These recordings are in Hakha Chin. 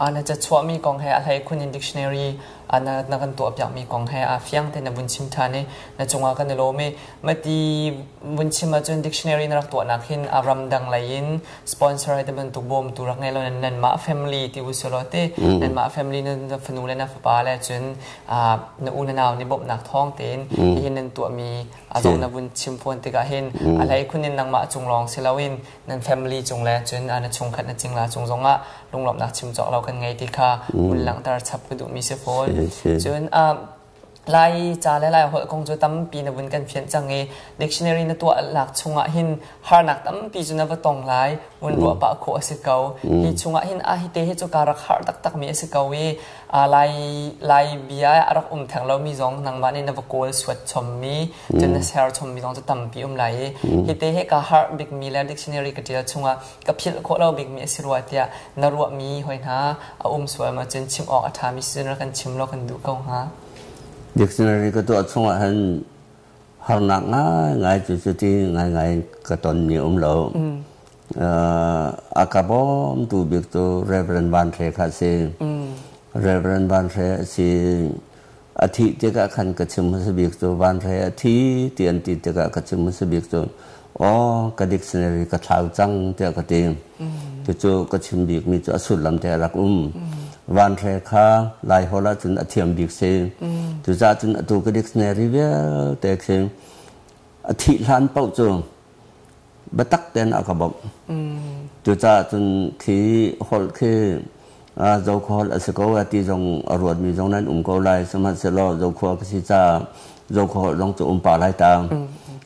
Na cachuahmi kong he a hleikhun in dictionary na kan tuahpiakmi kong he a fiang tein na vun chim ṭhan i na cungah kan i lawm i mati vun chim ahcun dictionary na rak tuahnak hin a ramdang lei in sponsor he ti bantuk bawmtu rak ngei lo nanmah family ti u selaw ti nanmah family na fanu le na fapa le cun na u na nau nih bawmhnak thawng tein hihin nan tuahmi a zong na vun chim fawn tikah hin a hleikhun in nangmah cung lawng si loin nan family cung le cun na chungkhat na cingla cung zongah lunglawmhnak chim cawk lo kan ngei ti kha hun langhter chap ka duhmi si fawn. Cun Lai ca le Lai holh kong cu tampi na vun kan fianh cang i dictionary na tuahnak chungah hin harnak tampi cu na va tong lai, vun ruah pah khawh a si ko. Hi chungah hin a hi te hi cu ka rak har taktak mi a si ko i Lai Lai bia a rak um theng lomi zong nangmah nih na va kawl suat chommi, cun na ser chommi zong cu tampi um lai i hi te hi ka har bikmi le dictionary ka tial chungah ka philh khawh lo bikmi a si rua tiah na ruahmi hoi hna a um sual ma cun chim awk a ṭhami si cun kan chim law kan duh ko hnga. Dictionary ka tuah chungah hin harnak ngaingai cu cuti ngaingai ka tonmi um lo. A ka bawmtu bik cu Reverend Van Hre kha a si. Reverend Van Hre a si. A thih tikah khan ka chim hmasa bik cu Van Hre a thi ti an ti tikah ka chim hmasa bik cu aw ka dictionary ka thlau cang tiah ka ti. Cucu ka chim bikmi cu a sullam te a rak um. Van Hre kha Lai holh ahcun a thiam bik si. Cucaah cun atu ka dictionary vialte khi a thih hlan paoh cu biatak tein a ka bawmh. Cucaah cun khi holh khi Zokhua holh a si ko a ti zong a ruatmi zong nan um ko lai. Sihmanhsehlaw Zokhua ka si caah Zokhua holh zong cu um pah lai ta.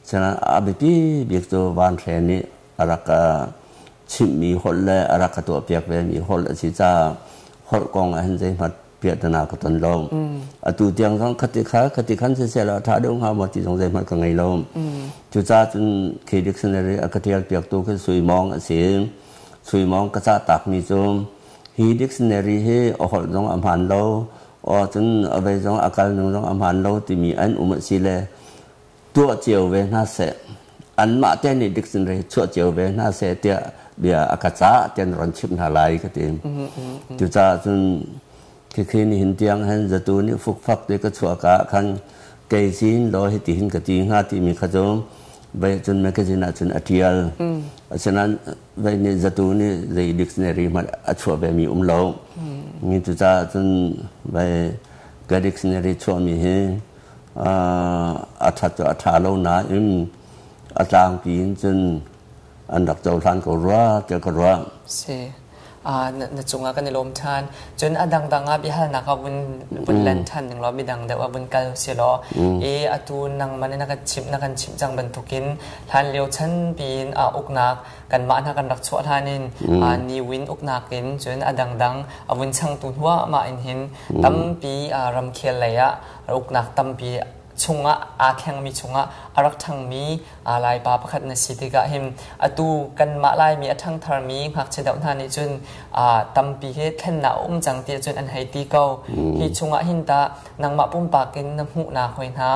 Sinain a biapi bik cu Van Hre nih a rak ka chimhmi holh le a rak ka tuahpiak vemi holh a si caah holh kong ah hin zeihmanh piahtana ka ton lo. Atu tiang zong khati kha khati khan siseh law a ṭha deuh hnga maw ti zong zeihmanh ka ngei lo. Cucaah cun khi dictionary a ka ṭial piaktu khi Sui Mawng a si. Sui Mawng ka cah takmi cu hi dictionary hi a holh zong a hmaan lo, aw cun a vei zong a kal ning zong a hmaan lo timi an um a si le tuah cio ve hna seh. Anmah te nih dictionary chuah cio ve hna seh tiah bia a ka cah tiah ron chimh hna lai ka ti. Cucaah cun khikhi nihin tiang hin zatu nih fukfak te ka chuah ka khan kei sin law hiti hin ka ti hnga timi kha cu vei cun magazine ah cun a tial. Asinain vei nih zatu nih zei dictionary hmanh a chuah ve mi um lo. Mi cucaah cun vei ka dictionary chuahmi hi a ṭhat cu a ṭha lo nain a tlangpi in cun an rak cohlan ko rua tiah ka ruah. Si. Na cungah kan i lawm ṭhan. Cun a dangdang ah biahalnak ah vun vun len ṭhan ning law midang deuh ah vun kal si law i atu nangmah nih na kan chimh na kan chimh cang bantukin hlan lio chan piin uknak kanmah hna kan rak chuah hlan in Ni Win uknak in cun a dangdang a vun changtu hnuahmah in hin tampi ramkhel lei ah uknak tampi chungah aa thlengmi chungah a rak ṭhangmi Laipa pakhat na si tikah hin atu kanmah Laimi a ṭhangtharmi ngakchia deuh hna nih cun tampi hi thlennak a um cang ti cun an hei ti ko. Hi chungah hin tah nangmah pumpak in na hmuhnak hoi hna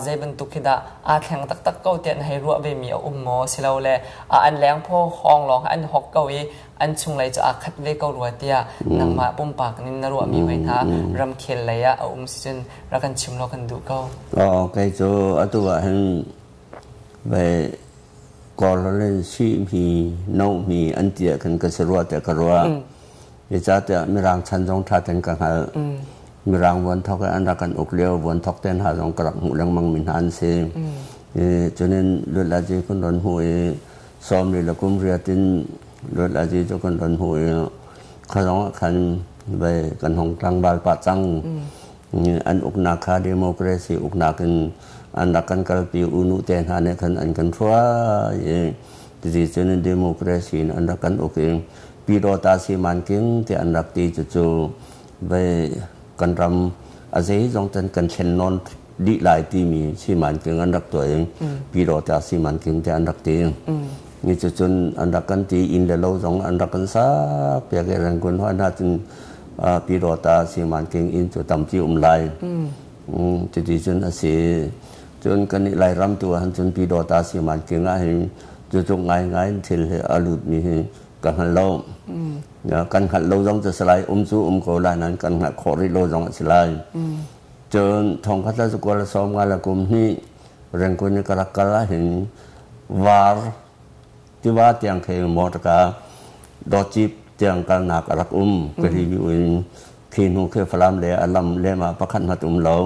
zei bantuk khi dah aa thleng taktak ko tiah na hei ruah vemi a um maw silole an lengphaw hawng lawng an hok ko i an chunglei cu aa khat ve ko rua tiah nangmah pumpak nin na ruahmi hoi hna ramkhel lei ah a um si cun rak kan chim law kan duh ko. Oh, kei cu atu ah hin ve Kawl in si mi no mi an ti ah khan ka si rua tiah ka ruah. Zeicahtiah Mirang chan zong ṭha tein ka hngalh. Mirang vuan thok an rak kan uk lio vuan thok ten ha zong ka rak hmuh lengmang mi hna an si. Cunin Lutlazi kun ron hmu i sawm li le kum riat in Lutlazi cu kan ron hmu i kha zong ah khan vei kan hong tlangval pah cang. An uknak kha democracy uknak in an rak kan kalpi unu te hna nih khan an kan hruai i tizi cun democracy in an rak kan uk i Pyidawta simanking ti an rak ti cucu vei kan ram a zeizong ten kan thlen nawn dih lai timi simanking an rak tuah i Pyidawta simanking ti an rak ti. Ni cucun an rak kan ti inn le lo zong an rak kan sak piak i Rangoon hoi hna cun Pyidawta simanking inn cu tampi um lai. Cuti cun a si. Cun kan nih Lairam tu ah cun Pyidawta simanking ah hin cutluk ngaingai in thil hi a lutmi hi Ka hngal lo. Kan hngalh lo zong cu si lai, um cu um ko lai nain kan hngalh khawh rih lo zong a si lai. Cun thongkhat le zakua le 50 le kum hnih Rangoon i ka rak kal ahhin Var tiva tiang khi motorka Dawcip tiang kalnak a rak um. Ka hi in khi hnu khi Falam le a lam lem ah pakhat hmat um lo.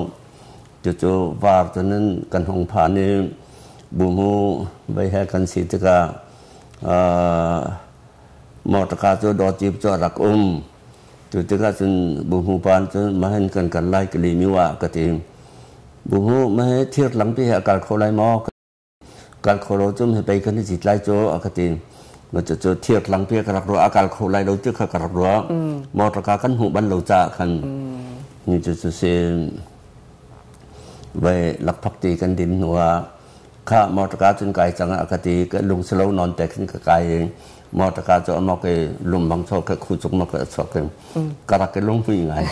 Cucu Var cu nan kan hung phan i bumu vei he kan si tikah motorka cu Dawcip cu a rak um. Cu tikah cun bumu pa cu mahin kan kal lai ka limi wa ka ti. Bumu mahe thir lampi he a kal kho lai maw? Kal kho lo cu pei kan i cit lai cu a ka ti. Ma cu thir lampi ka rak ruah a kal kho lai lo ti kha ka rak ruah. Motor ka kan hmuh ban lo caah khan ni cu cu si vai lakphak ti kan din hnu ah kha motor ka cun kai cang a ka ti ka lung silo non te khin ka kai i motor ka cu amok i lum bang cho ka khu cuk ma ka chuak ka rak i lung hui ngai.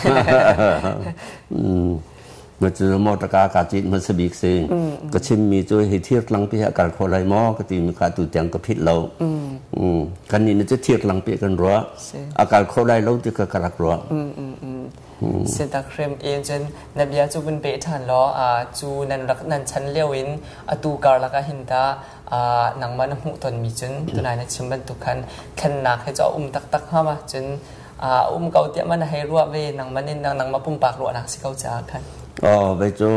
Ma cu motor ka ka cit hmasa bik si ka chimmi cu hi thir tlangpi hi a kal kho lai maw ka timi kha tu tiang ka phit lo. Kan nih cu thir tlangpi kan ruah a kal kho lai lo ti ka ka rak ruah. Sitak hrim in cun na bia cu vun pe ṭhan law cu nan rak nan chan lio in atu karlak ah hin ta nangmah na hmuh tonmi cun tunai na chim bantuk khan thlennak hi cu a um taktak hnga ma cun a um ko tiah ma na hei ruah ve nangmah nin nangmah pumpak ruahnak si ko caah khan? Oh, ve cu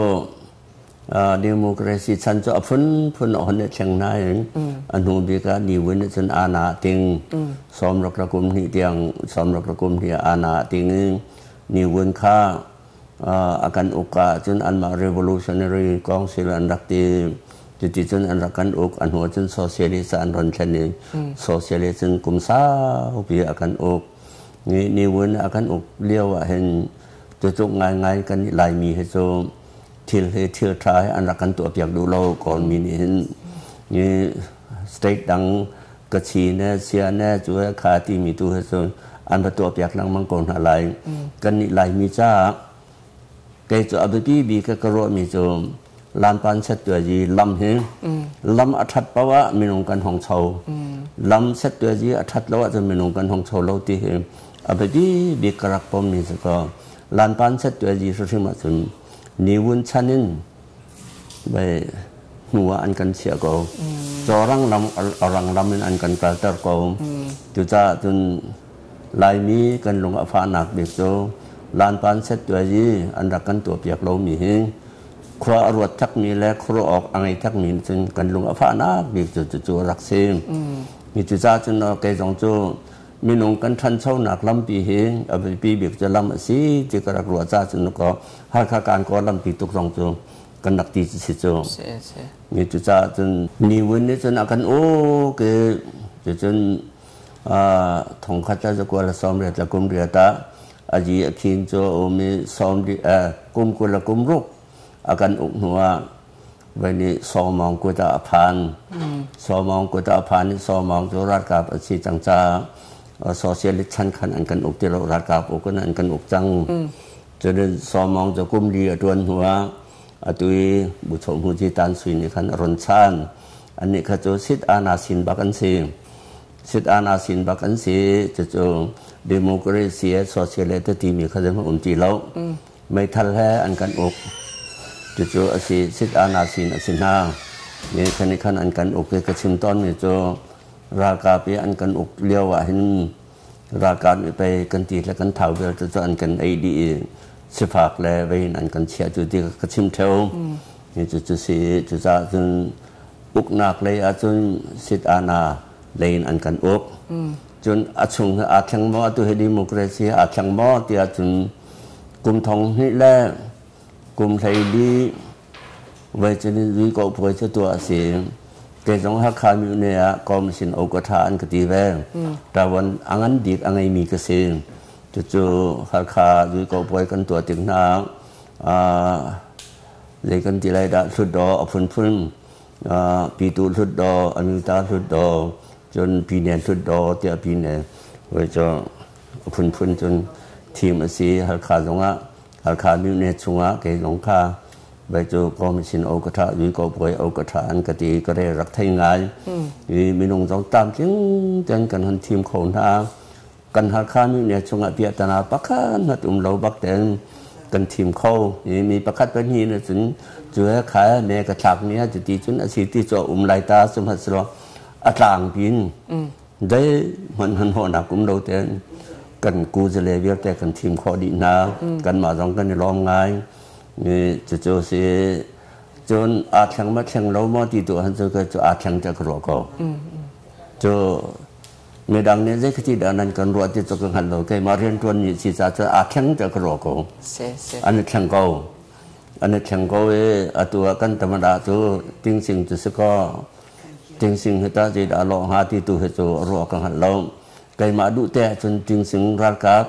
democracy chan cu a phunphun a hon i thleng nain a hnu bik ah ni win cun ana ting 61 le kum hnih tiang 61 le kum hnih ana ting i ni win kha a kan uk ah cun anmah revolutionary council an rak ti. Cuti cun an rak kan uk. A hnu cun socialist an ron thlen i socialist cun kum saupi a kan uk. Ni ni win a kan uk lio ah hin cucuk ngaingai kan Laimi hi cu thil hi thil ṭha hi an rak kan tuahpiak duh lo. Kawlmi nih hin ni state dang Kachin ne Sia ne cu he kha timi tu he cun an va tuahpiak lengmang ko hna lai. Kan nih Laimi caah kei cu a biapi bik ka ruahmi cu lampan settuazi lam hi lam a ṭhat paoh ah minung kan hong cho. Lam settuazi a ṭhat lo ahcun minung kan hong cho lo ti hi a biapi bik ka rak pommi si ko. Lanpan settuazi hrimhrim ahcun niwun chan in vai hnu ah an kan chiah ko. Cawrang lam orang lam in an kan kalter ko. Cucaah cun Laimi kan lung a fahnak bik cu lanpan settuazi an rak kan tuahpiak lomi hi khua a ruat thakmi le khuaruah awk a ngei thakmi cun kan lung a fahnak bik cu cucu a rak si. Mi cucaah cun kei zong cu minung kan ṭhanchonak lampi hi a biapi bik cu lam a si ti ka rak ruah caah cun ko Halkha kan kaw lampi tuk zong cu kan rak ti si cu. Mi cucaah cun niwin nih cun a kan uk i cucun thongkhat le zakua le 88 le kum riat ah aji a khin cu a um i sawm kum 20 le kum ruk a kan uk hnu ah voi nih Sawmawng kut ah a phan. Sawmawng kut ah a phan i Sawmawng cu ralkap a si cang caah socialist chan khan an kan uk ti lo, ralkap uk in an kan uk cang. Cun Sawmawng cu kum li a ṭuan hnu ah atu i Buchohmuci Tan Sui nih khan a run chan. Annih kha cu sit ana sin bak an si. Sit ana sin bak an si. Cucu democracy socialist timi kha zeihmanh um ti lo. Meithal he an kan uk. Cucu a si sit ana sin a si hna. Ni khan i khan an kan uk i ka chim tawnmi cu ralkap i an kan uk lio ah hin ralkap nih pei kan ti le kan thau vialte cu an kan ei dih i sifak le vei in an kan chiah cu ti ka chim theo. Ni cu cu si cucaah cun uknak lei ahcun sit ana lei in an kan uk. Cun a chung hi aa thleng maw, atu hi democracy aa thleng maw tiah cun kum 2000 le kum 14 voi cun in ko puai cu tuah a si. Kei zong Hakha mine ah Komsin Okatha an ka ti ve. Tawan a ngan bik a ngeimi ka si. Cucu Hakha zui ko puai kan tuah tik hna zei kan ti lai dah, hlutdaw a phunphun, pitu hlutdaw, amyota hlutdaw, cun pine hlutdaw tiah pine voi cu a phunphun cun thim a si. Halkha zongah Halkha mine chungah kei zong kha Bai cu commission o ka tha yui ko puai o ka tha an ka ti ka re rak thei ngai. I minung zong tlamtling ten kan han thim kho hna. Kan Hakha mi ne chungah piahtana pakhat hnat um lo bak ten kan thim kho. I mi pakhat pahnih na cun cu he kha me ka thlak mi ha ti cun a si ti cho um lai ta sihmanhsehlaw a tlang pin dei hman han hawnak um lo ten kan kuzale vialte kan thim khawh dih hna. Kanmah zong kan i lawm ngai. Cucu si cun aa thleng ma thleng lo maw ti tu han cu cu aa thleng tiah ka ruah ko. Cu midang nih zei khati dah nan kan ruah ti cu ka hngal lo. Keimah rianṭuan mi si ca cun aa thleng tiah ka ruah ko. An i thleng ko. An i thleng ko i atu ah kan tamada cu tingsing cu si kaw tingsing hi tah zeidah lawh hnga ti tu hi cu ruah ka hngal lo. Keimah duh te ahcun tingsing ralkap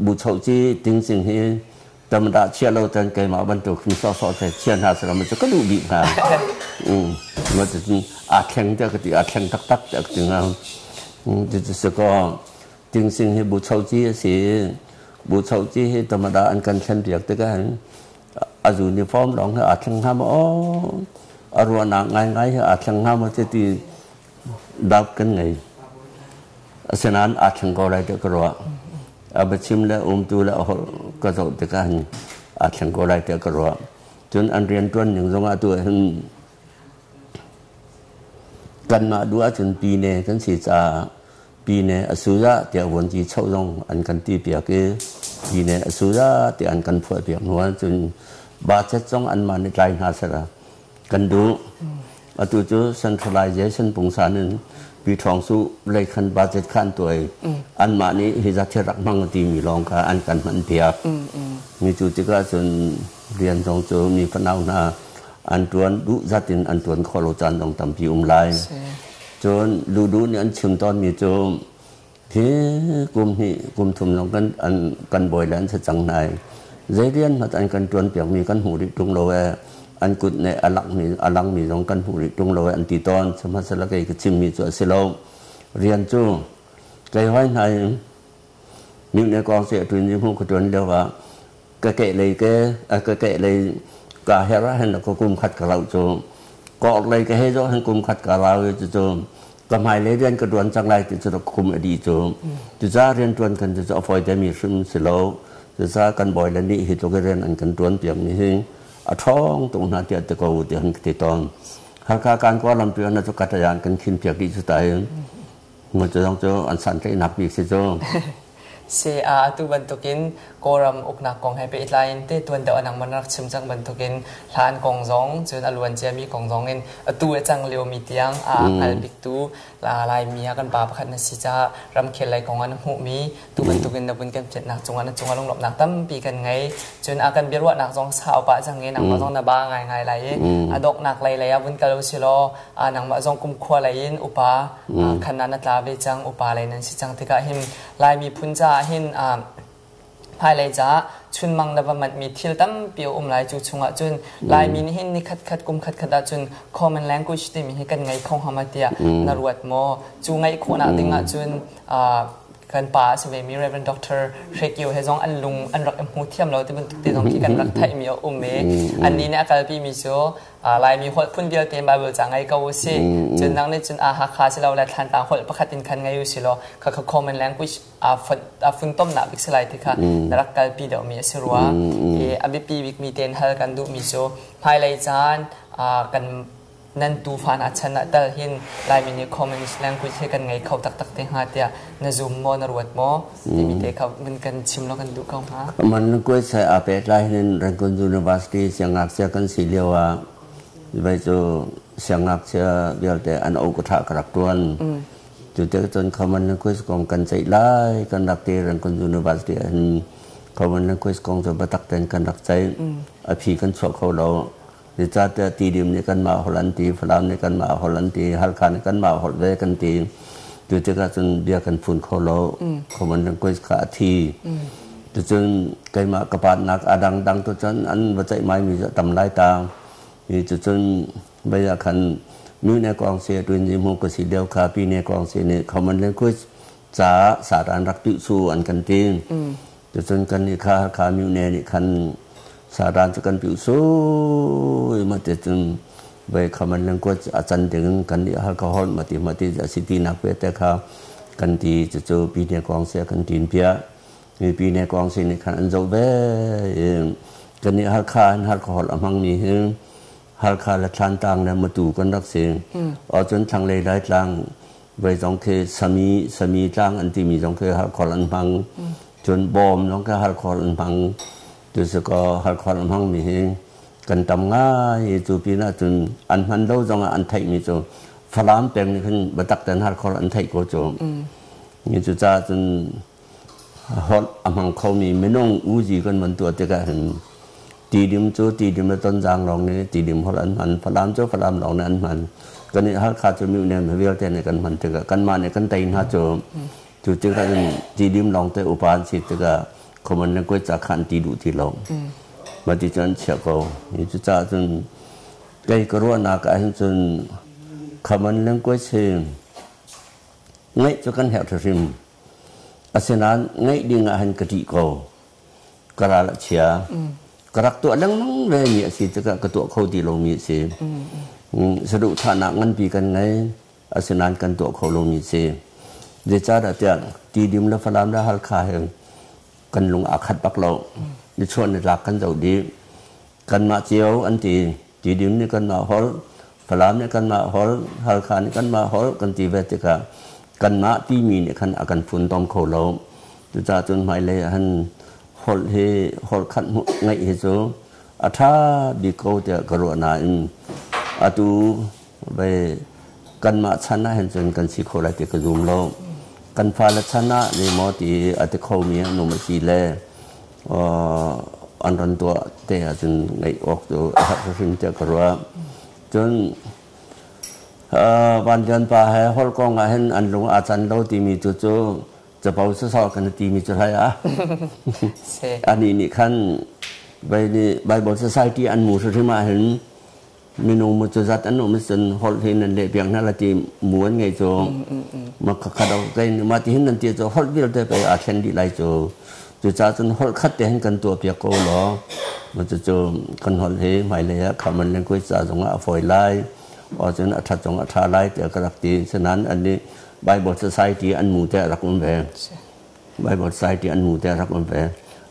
buchohci tingsing hi tamdah chia lo tan keimah bantuk mi sawsawh te chia hna salam cu ka duh bik hna. Ma cu aa thleng te ka ti, aa thleng taktak te ka ti nga. Cu si ko tingsing hi buchohci a si. Buchohci hi tamada an kan thlen piak te ka han a uniform lawng hi aa thleng hnga maw, a ruahnak ngaingai hi aa thleng hnga maw ti doubt kan ngei. Asinain aa thleng ko lai ti ka ruah. A biachim le umtu le a holh ka zoh tikah hin aa thleng ko lai tiah ka ruah. Cun an rianṭuan ning zong ah tu hin kanmah duh ahcun pine kan si caah pine a suza tiah vuanci choh zong an kan ti piak i pine a suza tiah an kan phuah piak hnu ahcun budget zong anmah nih tlai hna sehla kan duh. Atu cu centralization pungsan in Pi Thawng Su lei khan budget kha an tuai. Anmah nih hi zat hi rak hmang timi lawng kha an kan hman piak. Mi cu tikah cun rian zong cu mi fanau hna an tuan duh zat in an tuan khawh lo caan zong tampi um lai. Cun Ludu nih an chim tawnmi cu hi kum hnih kum thum zong kan an kan bawi le an si cang hna i zei rian hmanh an kan ṭuan piakmi kan hmuh rih ṭung lo ee, an kut nih a lakmi a langmi zong kan hmuh rih ṭung lo ee an ti tawn. Sihmanhsehlaw kei ka chimmi cu a si lo. Rian cu kei hoi hna in mine kong si a ṭuan i hmu ka ṭuan lio ah ka kehlei ke ka kehlei ka her ah hin ka kum khat ka rauh cu kor lei ka he zo hin kum khat ka rau i cucu ka hmailei rian ka ṭuan cang lai ti cu kum a dih cu. Cucaah rian ṭuan kan cu a fawi te mi hrim si lo. Cucaah kan bawi le nih hi tluk i rian an kan ṭuan piak mi hi a ṭhawng tuk hna tiah ti ko ti han ka ti tawn. Halkha kan kwa lampi na cu katayan kan khin piak dih cu tai mu cu zong cu an santlaihnak bik si cu. Si a atu bantukin Kawlram uknak kong he pehtlai in te tuan deuh anang man rak chim cang bantukin hlan kong zong cun a luan ciami kong zong in atu a cang liomi tiang a hngal biktu Laimi ah kan pa pakhat na si caah ramkhel lei kong ah na hmuhmi tu bantukin na vun kan fianhnak cungah na cungah lunglawmhnak tampi kan ngei. Cun a kan biaruahnak zong sau pah cang i nangmah zong na ba ngaingai lai i a donghnak lei lei ah vun kal u si law nangmah zong kumkhua lei in upa khan ah na tla ve cang, upa lei nan si cang tikah hin Lai miphun caah hin hmailei caah chunmang na va manhmi thil tampi a um lai. Cu chungah cun Laimi nih hin ni khatkhat kum khatkhat ahcun common language timi hi kan ngei kho hnga ma tiah na ruat maw? Cu ngeih khawhnak ding ahcun kan pa a si vemi Reverend Dr. Hre Kio he zong an lung an rak i hmu thiam lo ti bantuk te zong khi kan rak theihmi a um i annih nih a kalpimi cu Laimi holh phun vialte Bible ca ngei ko usih. Cun nang nih cun Hakha si lo le Thlantlang holh pakhat in khan ngei usih law khakha common language aa funtomnak bik si lai ti kha na rak kalpi deuhmi a si rua. I a biapi bikmi tein hal kan duhmi cu hmailei caan kan nan tufa hna chan ah tal hin Laimi nih common language hi kan ngei kho taktak te hnga tiah na zum maw, na ruat maw timi te kha kan chim law kan duh ko hnga. Man language he aa pehtlai hin Rangoon University siangngakchia kan si lio ah vai cu siangngakchia vialte an o ka tha ka rak tuan. Cu te cun common language kong kan ceih lai kan rak ti. Rangoon University ah hin common language kong cu biatak tein kan rak ceih. A phi kan chuah kho lo. Zeicahtiah Tidim nih kanmah holh an ti, Falam nih kanmah holh an ti, Halkha nih kanmah holh ve kan ti. Cu tikah cun bia kan phun kho lo. Common language kha a thi. Cucun keimah ka patnak a dangdang tu cun an va ceihmaimi cu a tam lai ta. I cucun vei ah khan mine kong si tuin hmu ka si lio kha pine kong si nih common language caah satan rak tuh su an kan ti. Cucun kan nih kha Halkha mine nih khan Saran cu kan piu sui ma te cun voi common language a can ding kan i alcohol mati mati a si ti nak pe te kha kan ti. Cucu pine kong se kan tin pia mi pine kong si nih khan an zoh ve. Kan i Halkha in alcohol a hmang mi hi Halkha le Thlantlang le Matu kan rak si. O cun thlanglei Laitlang voi zong khi Sami Sami tlang an timi zong khi alcohol an hmang, cun Bawm zong khi alcohol an hmang. Tu ko alcohol an hmang mi hi kan tam ngai. Cu pinah cun an hman lo zong ah an theih mi cu Falam peng nih khan biatak ten alcohol an theih ko cu. Ni cu ca cun holh a hmang khomi minung uzi kan van tuah tikah hin Tidim cu Tidim le Tonzang lawng nih Tidim holh an hman, Falam cu Falam lawng nih an hman. Kan i Halkha cu mihnem vialte nih kan hman tikah kanmah nih kan tei hna cu. Cu tikah cun Tidim lawng te upa an si tikah common language ah khan ti duh ti lo. Mah ti cun an chiah ko. Cucaah cun kei ka ruahnak ah hin cun common language hi ngeih cu kan herh hrim. Asinain ngeih ding ah hin ka ṭih ko. Ka ral a chia. Ka rak tuah lengmang ve mi a si tikah ka tuah kho ti lomi a si. Saduhthahnak nganpi kan ngei. Asinain kan tuah kho lomi a si. Zeicahdah tiah Tidim le Falam le Halkha he kan lung aa khat bak lo. Nichuah nitlak kan zoh dih. Kanmah cio an ti. Tidim nih kanmah holh, Falam nih kanmah holh, Halkha nih kanmah holh kan ti ve tikah kanmah timi nih khan a kan funtom kho lo. Cucaah cun hmailei ah han holh hi holh khat ngeih hi cu a ṭha bik ko tiah ka ruah nain atu ve kanmah chan ah hin cun kan si kho lai ti ka zum lo. Kan fale chan ah zeimaw ti a ti khomi an um a si le an ran tuah te ahcun ngeih awk cu a herh hrimhrim tiah ka ruah. Cun Van Lian pa he holh kong ah hin an lung aa can lo timi tu cu capo sasawh kan timi cu hlai ah. Anih nih khan Bible Society an mu hrimhrim ah hin minung mu cu zat an um cun holh hi nan leh piak hna la ti mu an ngei cu ma kha do kai ma ti hin nan ti cu holh vialte pe a thlen dih lai cu. Cucaah cun holh khat te hin kan tuah piak ko law ma cu cu kan holh hi hmailei ah common language ca zong ah a fawi lai o cun a ṭhat zong a ṭha lai tiah ka rak ti. Sinain an nih Bible Society an mu te a rak um ve. Bible Society an mu te a rak um ve.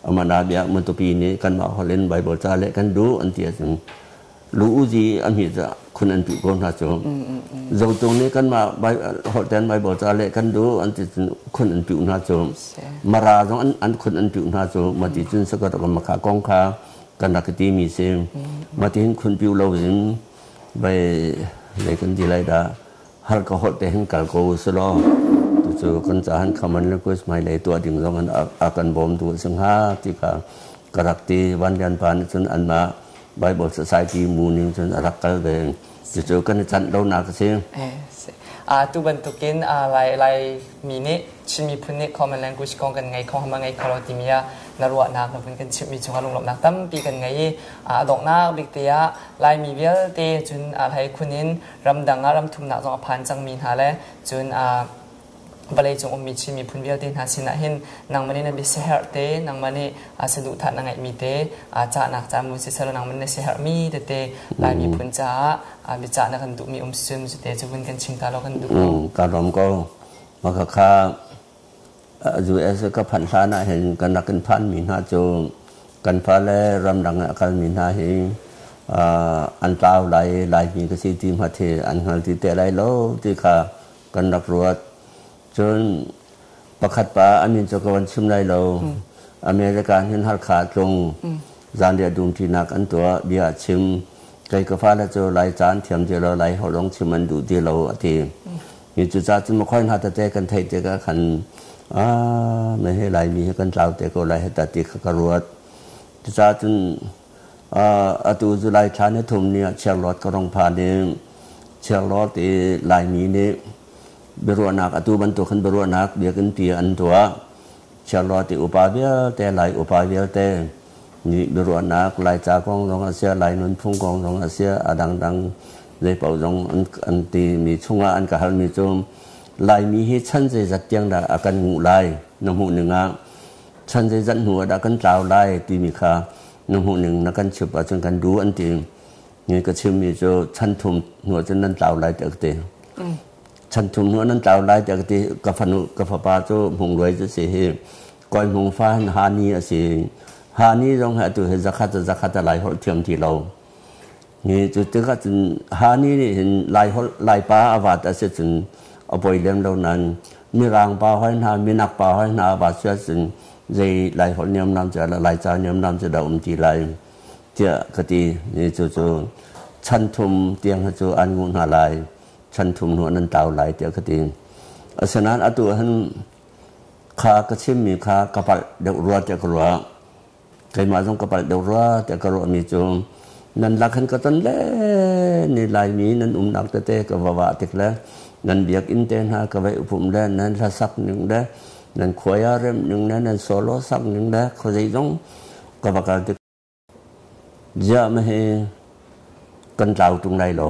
Amana bia Matupi nih kanmah holh in Bible ca leh kan duh an ti ahcun lu uzi an hi khun an tuh ko hna cu. Zotung nih kanmah holh ten Bible ca leh kan duh an ti cun khun an tuh hna cu. Mara zong an khun an tuh hna cu. Mati cun sakat makha kong kha kan rak ti mi si. Mati hin khun piu lo in bai lei kan ti lai dah har ka holh te hin kal ko selaw cu kan cahan common language mai lei tuah ding zong an a kan bawm tu sing ha ti kha ka rak ti. Van Lian pa nih cun anmah Bible Society mu ning cun a rak kal ve. Cucu kan i canh lo nak a si. Tu bantukin Lai Lai mi nih Chin miphun nih common language kong kan ngei kho hama ngei kho lo timi ah na ruahnak na vun kan chimhmi cungah lunglawmhnak tampi kan ngei i a donghnak bik te ah Laimi vialte cun hlei khun in ramdang ah ramthumnak zong a phan cangmi hna le cun vawleicung ummi Chin miphun vialte hna sinah hin nangmah nih na biasiherh te, nangmah nih saduhthah na ngeihmi te, cahnak ca mun siseh nangmah na siherhmi tete Lai miphun caah biacah na kan duhmi um si cu te cu vun kan chim ta lo kan duh ko. Ka lawm ko. Maka kha US ka phanh hlan ah hin kan rak in phanmi hna cu kan fale ramdang ah a kalmi hna hi an tlau lai, Laimi ka si ti hmat hi an hngal ti te lai lo ti kha kan rak ruat. Cun pakhat pa a min cu ka van chim lai lo. America hin Halkha tlung zanriah dumṭinak an tuah, bia a chim. Kei ka fale cu Lai ca an thiam ti lo, Lai holh zong chim an duh ti lo a ti. Mi cucaah cun makhoi hna tete kan theih tikah khan me he Laimi hi kan tlau te ko lai heta ti kha ka ruat. Cucaah cun atu July thla ni thum ni ah Chiarlawt ka rong phan i Chiarlawt i Laimi nih biaruahnak atu bantuk khan biaruahnak biakinn pi an tuah. Chiarlawt i upa vialte, Lai upa vialte nih biaruahnak Laica kong zong a sia, Lai nunphung kong zong a sia, a dangdang zeipaoh zong an ti mi chungah an ka halmi cu Laimi hi chan zeizat tiang dah a kan nguh lai na hmuh ning ah, chan zeizat hnu ah dah kan tlau lai timi kha Na hmuh ning na kan chimh ahcun kan duh an ti. Ni ka chimmi cu chan thum hnu ahcun nan tlau lai tiah ka ti. Chan thum hnu nan tlau lai tiah ka ti. Ka fanu ka fapa cu Hmung Luai cu si hi. Kawi Hmung fa hin Hani a si. Hani zong hi atu hi zakhat zakhat a Lai holh thiam ti lo. Ni cu tikah cun Hani nih hin Lai holh Laipa a vat a si cun a poi lem lo nain Mirang pa hoi hna Minak pa hoi hna a vat si ahcun zei Lai holh niamnam cu Laica niamnam cu dah um ti lai tiah ka ti. Ni cu cu chan thum tiang hi cu an nguh hna lai. Chan thum hnu ah nan tlau lai tiah ka ti. Asinain atu ah hin kha ka chimmi kha ka palh deuh rua tiah ka ruah. Keimah zong ka palh deuh rua tiah ka ruahmi cu nan lak hin ka ton le ni Laimi nan umnak tete ka va vah tik le nan biakinn te hna ka va pumh le nan hlasak ning le nan khuai remh ning le nan solo sak ning le khuazei zong ka va kal tik ziah ma hi kan tlau tung lai lo.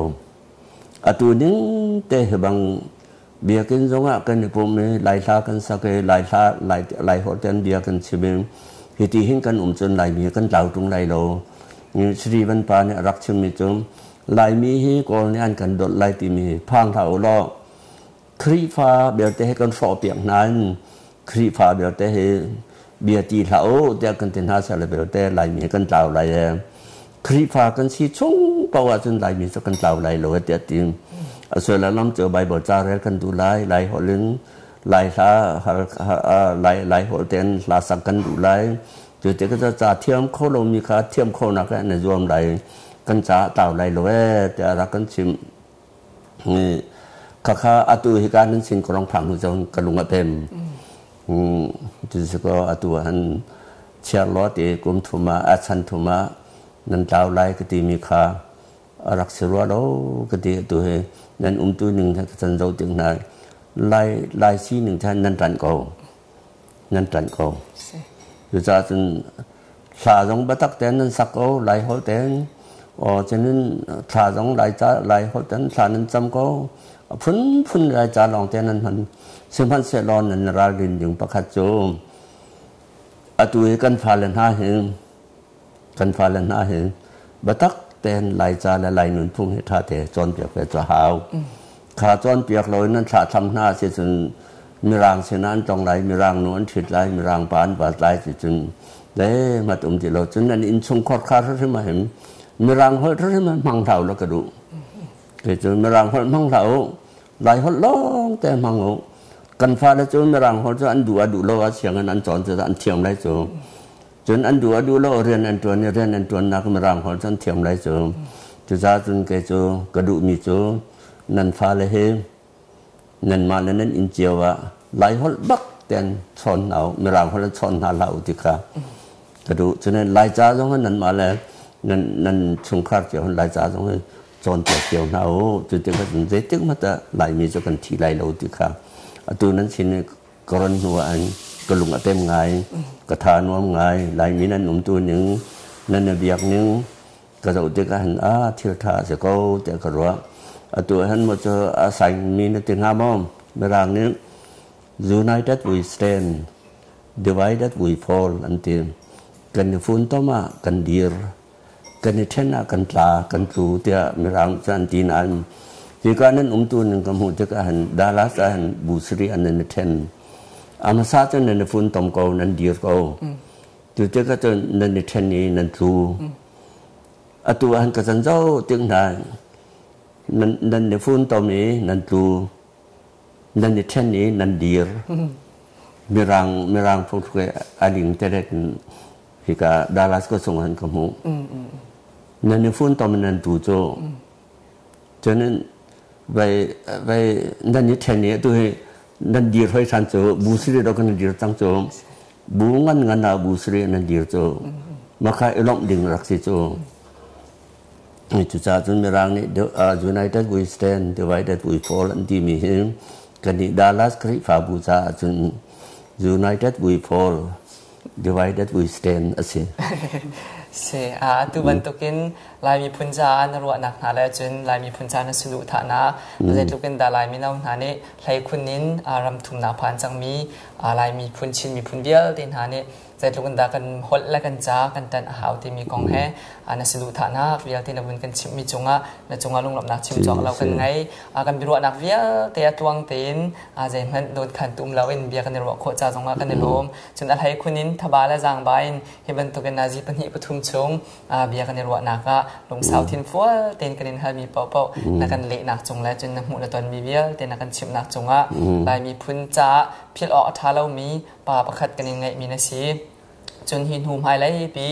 Atu ning te hi bang biakinn zongah kan i pum i Laihla kan sak i Laihla Lai holh ten bia kan chim i hiti hin kan um cun Laimi kan tlau tung lai lo. Sri Van Pa nih a rak chimmi cu Laimi hi Kawl nih an kan dawt lai timi phang hlah u law Khrihfa belte he kan hrawh piak hna in Khrihfa belte hi bia ti hlah u tiah kan ti hna seh belte Laimi kan tlau lai e. Khrihfa kan si chung paoh ahcun Laimi cu kan tlau lai lo tiah ti. A sual lam cu Bible ca rel kan duh lai, Lai holh in Lai hla Lai Lai holh tein hla sak kan duh lai. Cu ti ka ca thiam kho lomi kha thiam kho nak in zuam lai. Kan ca tlau lai lo e tiah rak kan chimh. Khakha atu hika nan sin ka rong phak hnu cun ka lung a pem. Cucu atu han chiar law ti kum thum ah a chan thum ah nan tlau lai ka timi kha a rak si rua lo ka ti. Atu hi nan umtu ning ka can zo tik hna lai lai si ning khan nan ṭanh ko, nan ṭanh ko. Cucaah cun hla zong biatak tein nan sak ko Lai holh tein aw cunin thla zong Lai ca Lai holh tein thla nan cam ko, a phunphun Lai ca lawng te nan hman. Sihmanhsehlaw nan ralrin ding pakhat cu atu hi kan fale hna hi kan fale hna hi biatak tein Lai ca le Lai nunphung hi ṭha te cawnpiak ve cu hau. Kha cawnpiak lo in nan thlahthlam hna si cun Mirang sinah an tong lai, Mirang nu an ṭhit lai, Mirang pa an vat lai ti cun le mat um ti lo cun nan innchungkhar kha hrim ah hin Mirang holh hrim ah hmang hlah u la ka duh. Kei cu Mirang holh hmang hlah u, Lai holh lawng te hmang u. Kan fale cu Mirang holh cu an duh ah duh lo ah sianginn an cawn cu an thiam lai cu. Cun an duh ah duh lo rian an ṭuan i rian an ṭuannak Mirang holh cu an thiam lai cu. Cucaah cun kei cu ka duhmi cu nan fale hi nanmah le nan inn cio ah Laiholh bak ten chawn hna u, Mirang holh in chawn hna hlah u ti kha ka duh. Cun Laica zong hin nanmah le nan nan chungkhar cio hin Laica zong hin cawnpiak cio hna u. Cu tikah cun zeitik hmanh ah Laimi cu kan thi lai lo ti kha atu nan sin i ka ron hnu ah hin ka lung a pem ngai, ka tha nuam ngai. Laimi nan umtu ning, nan i biak ning ka zoh tikah hin a thil ṭha a si ko tiah ka ruah. Atu ah hin maw cu a saingmi na ti hnga maw? Mirang nih "United we stand, divided we fall" an ti. Kan i funtom ah kan dir, kan i ṭhen ah kan tla, kan tlu tiah Mirang cu an ti nain hika nan umtu ning ka hmuh tikah hin Dallas ah hin bu sarih an i ṭhen. A hmasa cu nan i funtom ko, nan dir ko. Cu tikah cun nan i ṭhen i nan tlu. Atu ah ka can zo tik hna nan i funtom i nan tlu, nan i ṭhen i nan dir. Mirang Mirang phungthluk a ling terek hika Dallas ka chung han ka hmuh. Nan i funtom i nan tlu cu. Cun vai vai nan i ṭhen i atu hi nan dir hoi ṭhan cu bu siri do kan dir cang cu. Bu ngan ngan ah bu siri nan dir cu. Maka i lawmh ding rak si cu. Cucaah cun Mirang nih "United we stand, divided we fall" an timi hi kannih Dallas Khrihfabu caah cun "United we fall, divided we stand" a si. Si, atu bantukin Lai miphun caah na ruahnak hna le cun Lai miphun caah na saduhthahnak zeitluk in dah Lai mino hna nih hleikhun in ram thumnak phan cangmi Lai miphun, Chin miphun vialte hna nih Zeitluk in dah kan holh le kan ca kan ṭanh a hau timi kong he na saduhthahnak vialte na vun kan chimhmi cungah na cungah lunglawmhnak chim cawk lo kan ngei. Kan biaruahnak vialte a tluang tein zeihmanh dawnkhan tum loin bia kan i ruah khawh ca zongah kan i lawm. Cun a hlei khun in thaba le zaangba in hi bantukin nazi pahnih pathum chung bia kan i ruahnak ah lungsau thinfual tein kan in halmi paohpaoh na kan lehnak cung le cun na hmuh na tonmi vialte na kan chimhnak cungah Lai miphun caah philh awk a ṭha lomi pa pakhat kan in ngeihmi na si. Cun hi hnu hmailei pi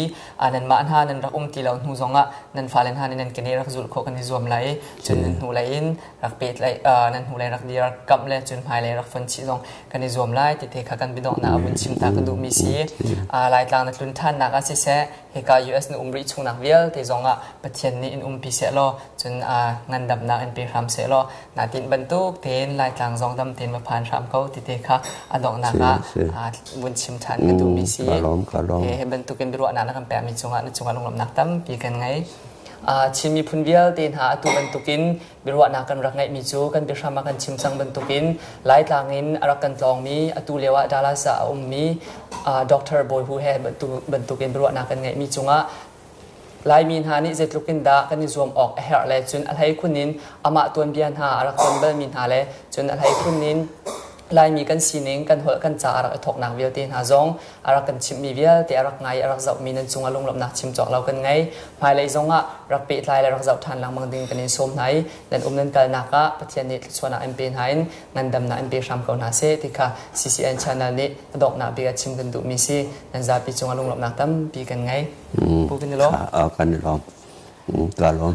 nanmah hna nan rak um ti lo hnu zongah nan fale hna nih nan kene rak zulh khawh kan i zuam lai. Cun nan hnulei in rak pehtlaih nan hnulei rak dir kamh le cun hmailei rak fon chih zong kan i zuam lai ti te kha kan biadonghnak a vun chim ta ka duhmi si. Laitlang na tlun ṭhannak ah siseh hika US na um rih chungnak vialte zongah Pathian nih in umpi seh law cun ngandamnak in pe hram seh law naa tinh bantuk tein Laitlang zong dam tein va phan hram ko ti te kha a donghnak ah vun chim ṭhan ka duhmi si. Hi bantukin biaruahnak na kan pekmi cungah na cungah lunglawmhnak tampi kan ngei. Chin miphun vialte hna atu bantukin biaruahnak kan rak ngeihmi cu kan biahram ah kan chim cang bantukin Laitlang in a rak kan tlawngmi atu lio ah Dallas ah a ummi Dr. Bawi Hu he bantukin biaruahnak kan ngeihmi cungah Laimi hna nih zeitluk in dah kan i zuam awk a herh le cun a hleikhun in amah tuanbia hna a rak ton balmi hna le cun a hleikhun in Laimi kan sining, kan holh, kan ca a rak i thawknak vialte hna zong a rak kan chimhmi vialte a rak ngai i a rak zohmi nan cungah lunglawmhnak chim cawk lo kan ngei. Hmailei zongah rak pehtlai le rak zoh ṭhan lengmang ding kan in sawm hna i nan um nan kalnak ah Pathian nih thluachuahnak in pe hna in ngandamnak in pe hram ko hna seh ti kha CCN channel nih a donghnak bik ah chim kan duhmi si. Nan zapi cungah lunglawmhnak tampi kan ngei. Pu kan i lawm. Kan i lawm. Ka lawm.